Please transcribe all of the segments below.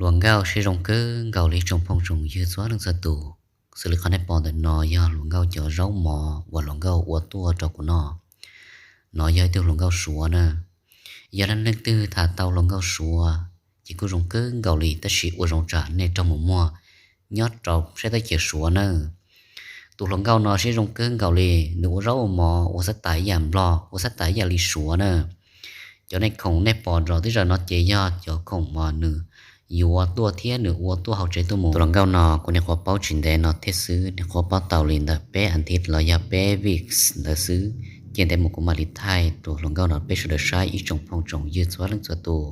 Hluas nkauj siab zoo kawg nkaus li tsoom phooj tsoom ywg txhua leej txhua tus. Xws li qhov nej pom ntawm no yog hluas nkauj cov zaub mov uas hluas nkauj ua tuaj rau kuv noj. No yog ib tug hluas nkauj suav na. Yog leej twg tham tau hluas nkauj suav ces kuj zoo kawg nkaus li, tab sis ua zoo tsam nej raug mus muag nyob rau sab teb chaws suav na. Tus hluas nkauj no siab zoo kawg nkaus li, nws ua zaub ua mov ua xab tais ib yam nplog, ua xab tais ib yam li suav na. Cov nej khoom nej pom nrov twb zaws no ces yog cov khoom uas nws yuav tuaj thiab nws ua tuaj hauv tsev tuaj mus. Tus hluas nkauj no kuv nyuam qhuav paub tsis ntev no thiab xwb, nyuam qhuav paub tau li ntawm peb as thiv los yog peb weeks ntawd xwb. Ces ntev mus kuv mam li thaij tus hluas nkauj no peb sawv daws saib ib tsoom phooj tsoom ywg txhua leej txhua tus.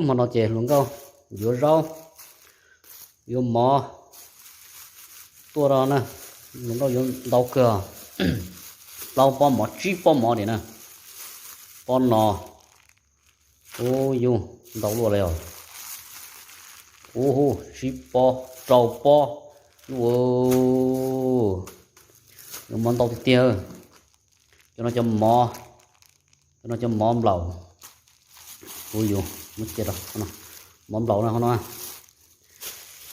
Hmo no ces hluas nkauj yuav zaub yuav mov tuaj rau na. Hluas nkauj yuav ntau kawg, plaub pob mov tsib pob mov li na. Pob no, ub yus ntau luaj li os. Ub hu, tsib pob, rau pob. Ub, yuav mov ntau tiag tiag. Cov no cov mov, cov no cov mov nplaum. Ub yus muab cia rau, mov nplaum no, qhov no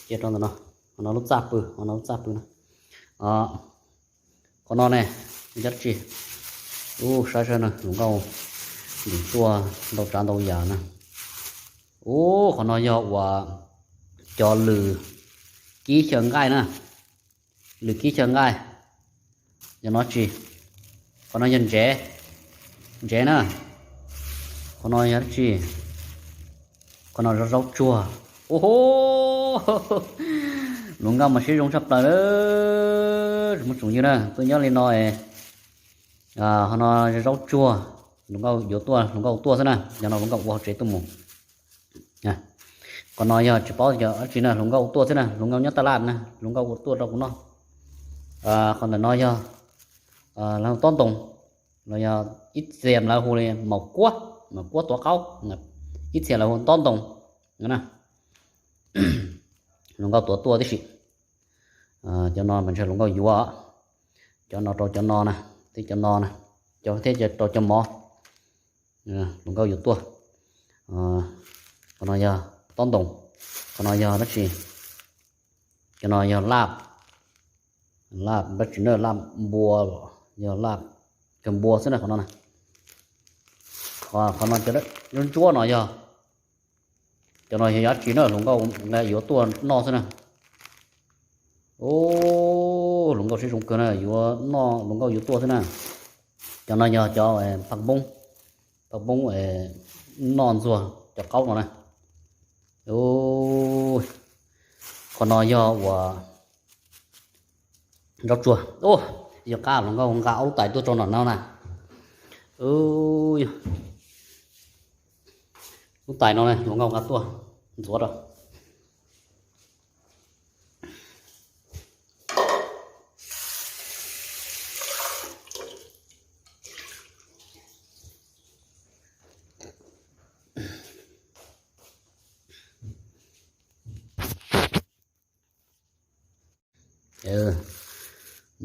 cia rau ntawm no. Qhov no lub txaj pw, qhov no lub txaj pw na. Qhov no ne, yog dab tsi? Ub, saib saib na, hluas nkauj ntim tuaj ntau tsav ntau yam na. Ub, qhov no yog uas cov lws kib xyaw nqaij na. Lws kib xyaw nqaij. Yog no tsi? Qhov no yog ntsev, ntsev na. Qhov no yog dab tsi? Qhov no zaub tsuag. Ub hu, hluas nkauj mas siab zoo tshaj plaws lawm, tsoom phooj tsoom ywg na, tuaj nyob li no es. Qhov no zaub tsuag, hluas nkauj yuav tuaj, hluas nkauj tuaj xwb na, yog no hluas nkauj ua hauv tsev tuaj mus. Qhov no yog tsis paub yog dab tsi na, hluas nkauj ua tuaj xwb na, hluas nkauj nyob taj laj na, hluas nkauj ua tuaj rau kuv noj. Qhov ntawm no yog lawv hu tob ntoos, los yog ib txhia lawv hu li maum kuab, maum kuab tuav qaub, ib txhia lawv hu tob ntoos na. Hluas nkauj tuav tuaj tib si. Cov no mas ntshe hluas nkauj yuav, cov no rau cov no na, thiab cov no na, cov thiab rau cov mov. Hluas nkauj yuav tuaj. Qhov no yog tob ntoos, qhov no yog dab tsi? Cov no yog laj, laj dab tsi na, laj npua, yog laj kawg npua xwb na qhov no na. Qhov no cov ntsuab ntsuab no yog, cov no yog dab tsi na, hluas nkauj yuav tuaj noj xwb na. Ub, hluas nkauj siab zoo kawg na, yuav noj, hluas nkauj yuav tuaj xwb na. Cov no yog cov phaj poob, phaj poob noj ntxuag cov qaub no na. Qhov no yog uas zaub tsuag. Yog qab hluas nkauj nqa ob lub tais tuaj rau nram no na. Lub tais no hluas nkauj nqa tuaj ntxuav rau.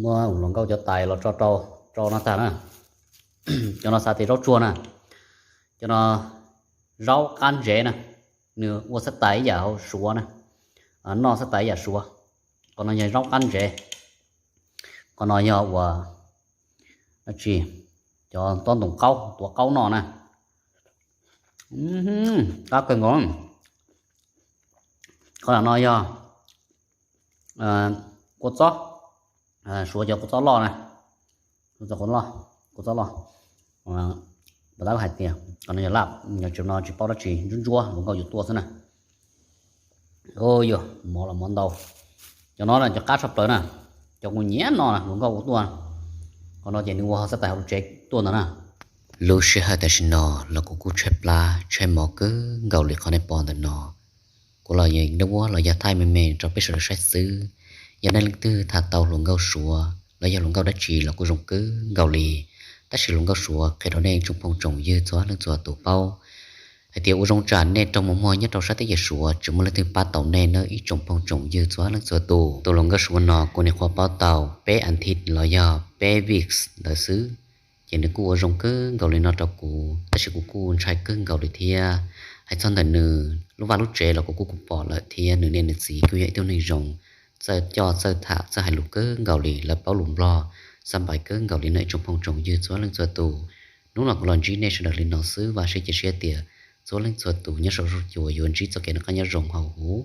Muab hluas nkauj cov tais los tso rau, tso no tag na. Cov no xav tias zaub tsuag na. Cov no zaub qab ntsev na, nws ua xab tais ib yam hauv suav na, noj xab tais ib yam suav. Qhov no yog zaub qab ntsev. Qhov no yog uas dab tsi? Cov tob ntoos qaub, tuav qaub noj na. Qab kawg nkaus. Qhov no yog kua txob, suav cov kua txob loj na, kua txob loj, kua txob loj. Pom tab hais tias qhov no yog laj, yog tsis no tsis paub dab tsi, ntsuab ntsuab, hluas nkauj yuav tuaj xwb na. Yog mov los mov ntau. Cov no cov qab tshaj plaws na, cov kuv nyiam no hluas nkauj ua tuaj. Qhov no ces nws ua xab tais hauv lub tsev tuaj ntawd na. Lub sij hawm tam sim no los kuv kuj tshaib plab tshaib mov kawg nkaus li qhov nej pom ntawm no. Kuv los yeej dab vuab los yog thaij me me rau peb sawv daws saib xwb. Yog nej leej twg tham tau hluas nkauj suav los yog hluas nkauj dab tsi los kuj zoo kawg nkaus li. Tab sis hluas nkauj suav qhia rau nej tsoom phooj tsoom ywg txhua leej txhua tus paub hais tias ua zoo tsam nej raug mus muag nyob rau sab teb chaws suav tsis muaj leej twg pab tau nej nawb ib tsoom phooj tsoom ywg txhua leej txhua tus. Tus hluas nkauj suav no kuv nyuam qhuav paub tau peb as thiv los yog peb weeks ntawd xwb, ces nws kuj ua zoo kawg nkaus li no rau kuv, tab sis kuv kuj ntshai kawg nkaus li thiab. Hais txog ntawm nws lub vaj lub tsev los kuv kuj kuj pom lawm thiab, nws niam nws txiv kuj yog ib tug neeg zoo, txawj coj txawj tham txawj hais lus kawg nkaus li, lawv paub lus Nplog, xab npais kawg nkaus li no ib tsoom phooj tsoom ywg txhua leej txhua tus. Hnub no kuv los ntsib nej sawv daws li no xwb, vam thiab cia siab tias txhua leej txhua tus nyob saum zuj zus yuav ntsib txoj kev noj qab nyob zoo hauv huv